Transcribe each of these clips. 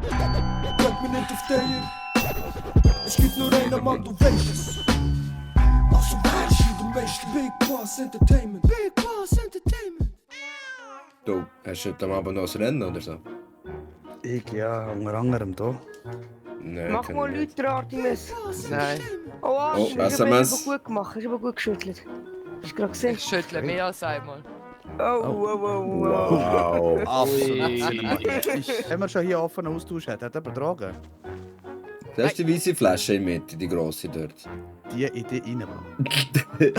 Brennt mir nicht auf dir. Es gibt nur einen Mann, du weißt es. Also weißt du, der Meister. Big Boss Entertainment. Big Boss Entertainment. Du, hast du heute am Abend noch ein Rennen oder so? Ich, ja, unter anderem da. Nein, Mach mal Leute, Artemis. Nein, Oh, Arsch, Oh, ich SMS. habe gut gemacht, ich habe gut geschüttelt. Hast du gerade gesehen? ich schüttle mehr als einmal. Wow. Absolut cinematisch. Wenn wir schon hier offenen Austausch hat jemand betrogen? Das ist die weiße Flasche in der Mitte, die grosse dort. Die in die rein, Bro.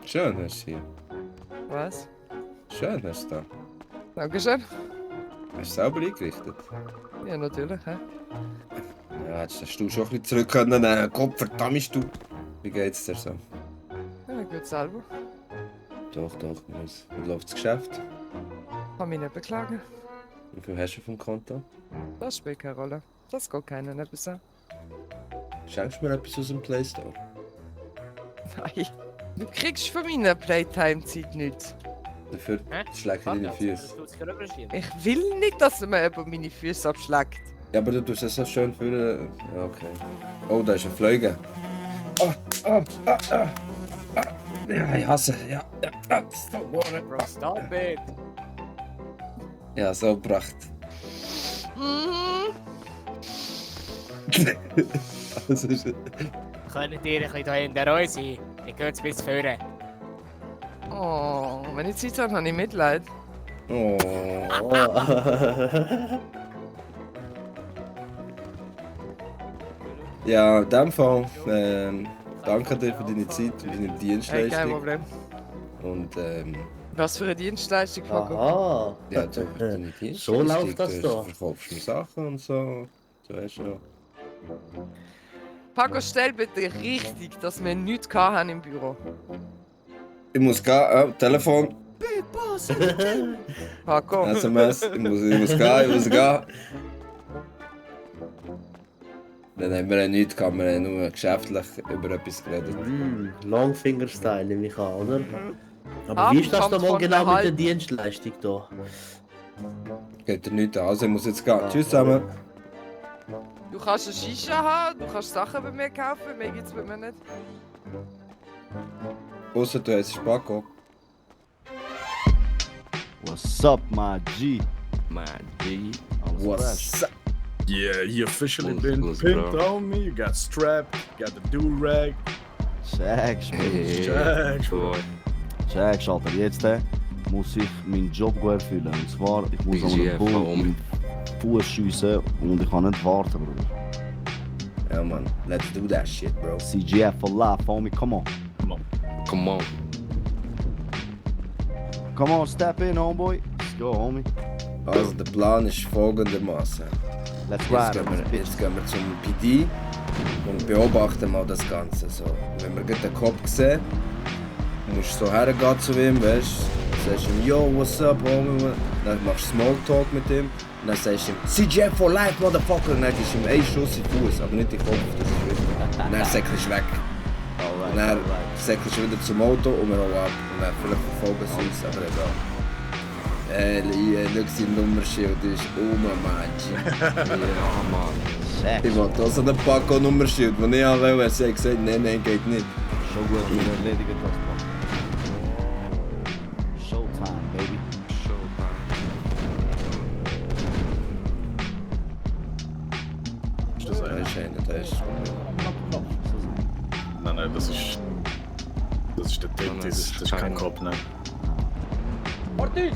Schön hast du hier. Was? Schön hast du da. Dankeschön. Hast du sauber eingerichtet? Ja, natürlich. Hä? Ja, jetzt hast du schon ein bisschen zurück können nehmen. Gott verdammt du. Wie geht's dir so? Ja, gut selber. Doch, wie läuft das Geschäft? Kann mich nicht beklagen. Wie viel hast du vom Konto? Das spielt keine Rolle. Das geht keinen etwas an. Schenkst du mir etwas aus dem Play Store? Nein. Du kriegst von meiner Playtime-Zeit nichts. Dafür schläge ich deine Füße. Ich will nicht, dass er mir über meine Füße abschlägt. Ja, aber du tust es so schön für. Ja, okay. Oh, da ist ein Flüge. Oh, oh, oh, oh. Ja, ich hasse. Ja. So geworden. Bro, stop it! Ja, so gebracht. Mhm. Also ist Könnt ihr ein bisschen da hinter uns sein? Ich gehe bis vorne. Oh, wenn ich Zeit habe, habe ich Mitleid. Oh. Ja, in dem Fall, danke dir für deine Zeit und deine Hey, kein Dienstleistung. Problem. Und Was für eine Dienstleistung, Paco? Aha. ja, du deine Dienstleistung. So läuft das Du da. verkaufst mir Sachen und so. Du weißt schon. Paco, stell bitte richtig, dass wir nichts haben im Büro. Ich muss gehen, Telefon, Big Boss Entertainment. Paco. SMS, ich muss gehen. Dann haben wir nichts gehabt, wir haben nur geschäftlich über etwas geredet. Longfinger-Style nehme ich an, oder? Aber wie ist das da Abend mal von genau einer mit der halben- Dienstleistung da? Geht dir nichts an, also ich muss jetzt gehen. Tschüss zusammen. Du kannst eine Shisha haben, du kannst Sachen bei mir kaufen, mehr gibt's bei mir nicht. Ausser du heisst Paco. What's up, my G? My G. What's up? Yeah, he officially Who's- been who's pimped bro? on me. You got strapped, got the do-rag. Sag's mir. Check. Boy. Sag's, Alter. Jetzt muss ich meinen Job gut erfüllen. Und zwar, ich muss an BGF, den Ball warum? mit Fuß schiessen und ich kann nicht warten, Bruder. Ja man, let's do that shit, bro. CGF for life, homie. Come on. Come on. Come on, step in, homeboy. Let's go, homie. Also der Plan ist folgendermaßen. Let's Jetzt ride. jetzt gehen wir zum PD und beobachten mal das Ganze. So. Wenn wir gerade den Kopf sehen, musst du so hergehen zu ihm, weißt du? Sagst ihm, yo, what's up, homie? Dann machst du Smalltalk mit ihm. Und dann sagst du ihm, CJ for life, motherfucker! Und dann gibst du ihm einen Schuss in den Fuß, aber nicht in den Kopf, das ist wichtig. Und dann säckelst du weg. Und dann säckelst du wieder zum Auto und wir rollen ab. Und dann vielleicht verfolgen sie uns, aber egal. Schau sein Nummerschild ist Mann. Ja, Mann. Sag's. Ich wollte auch so ein Paco-Nummerschild, das ich auch will. Sie hat gesagt, nein, geht nicht. Schon gut, wir erledigen das, Mann. Showtime, baby. Ist das Das einer? ist einer, das ist... Nein, das ist. Das ist der Nein, Tittis. Das ist kein keiner. Kopf, nein. Ortiz!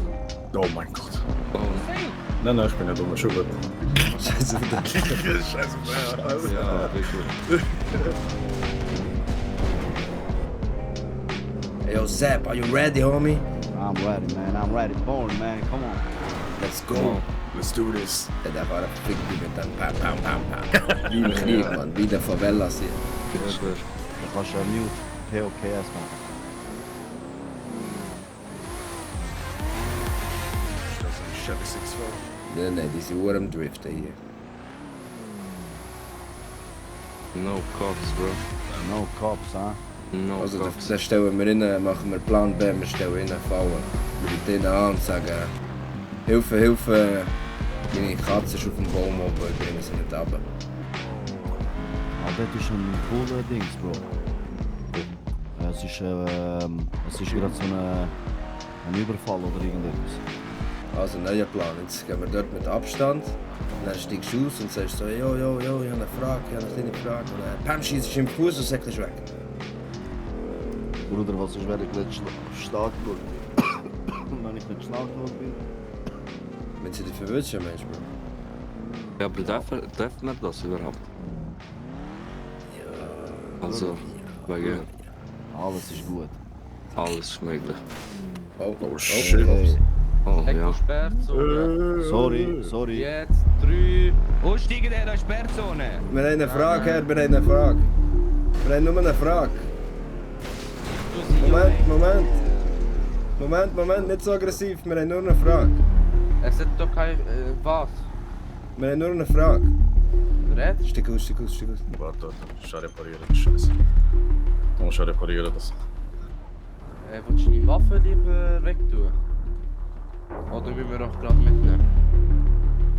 Oh mein Gott. Oh, Nein, ich bin nicht dumm, schon gut. Scheiße, Scheiße, ja, wirklich. Hey, yo, Sepp, are you ready, homie? I'm ready, man. I'm ready. Born, man. Come on. Let's go. Let's do this. Der war ein Fick mit dem Pam. Wie im Krieg, Mann. Wie der Favelas hier. Da kannst du ja mute. POKS, man. Ist das ein Chevy 6-4? Nein, diese Uhr am Driften hier. No cops, bro. No cops, huh? No, Also God. da stellen wir rein, machen wir Plan B, wir stellen rein Fallen. Wir rufen ihnen an und sagen, Hilfe, Hilfe, meine Katze ist auf dem Baum oben, ich bringe sie nicht runter. Ah, das ist ein cooler Dings, Bro. Es ist gerade so ein Überfall oder irgendetwas. Also neuer Plan, jetzt gehen wir dort mit Abstand. Dann steigst du aus und sagst so, yo, ich habe eine Frage, ich habe eine kleine Frage. Und dann Pam schießt im Fuß und säckelst weg. Bruder, was ist, wenn ich nicht stark bin? Wenn ich nicht stark genug bin? Wenn sie dich verwünschen, Mensch, Bro. Ja, aber darf man das überhaupt? Ja. Also, wegen Alles ist gut. alles ist möglich. Oh, shit. Oh, ja. Sorry. Jetzt 3. Wo steigen in der Sperrzone? Wir haben eine Frage, Herr, wir haben eine Frage. Wir haben nur eine Frage. Moment, nicht so aggressiv, wir haben nur eine Frage. Es hat doch kein. Was? Wir haben nur eine Frage. Red? Stieg aus. Warte, ich repariere das Scheiße. Du musst reparieren das. Willst du deine Waffe lieber wegtun? Oder müssen wir auch gerade mitnehmen?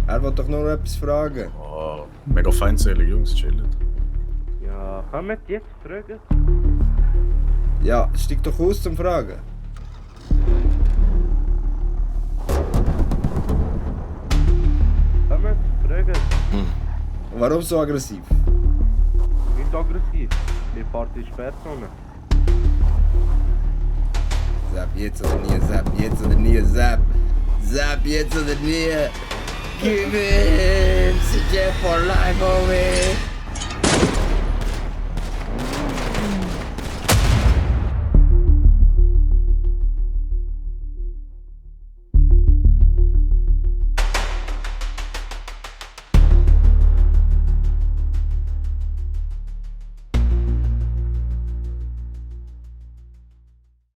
Er will doch nur etwas fragen. Oh, mega feindselig, Jungs, chillen. Ja, kann man jetzt fragen? Ja, steig doch aus zum Fragen. Kann man fragen? Warum so aggressiv? Nicht aggressiv. Wir fahren in die Sperrzone. Zap jetzt oder nie, Zap jetzt oder nie, Zap. Zap jetzt oder nie. Give it, Jeff for life, homie.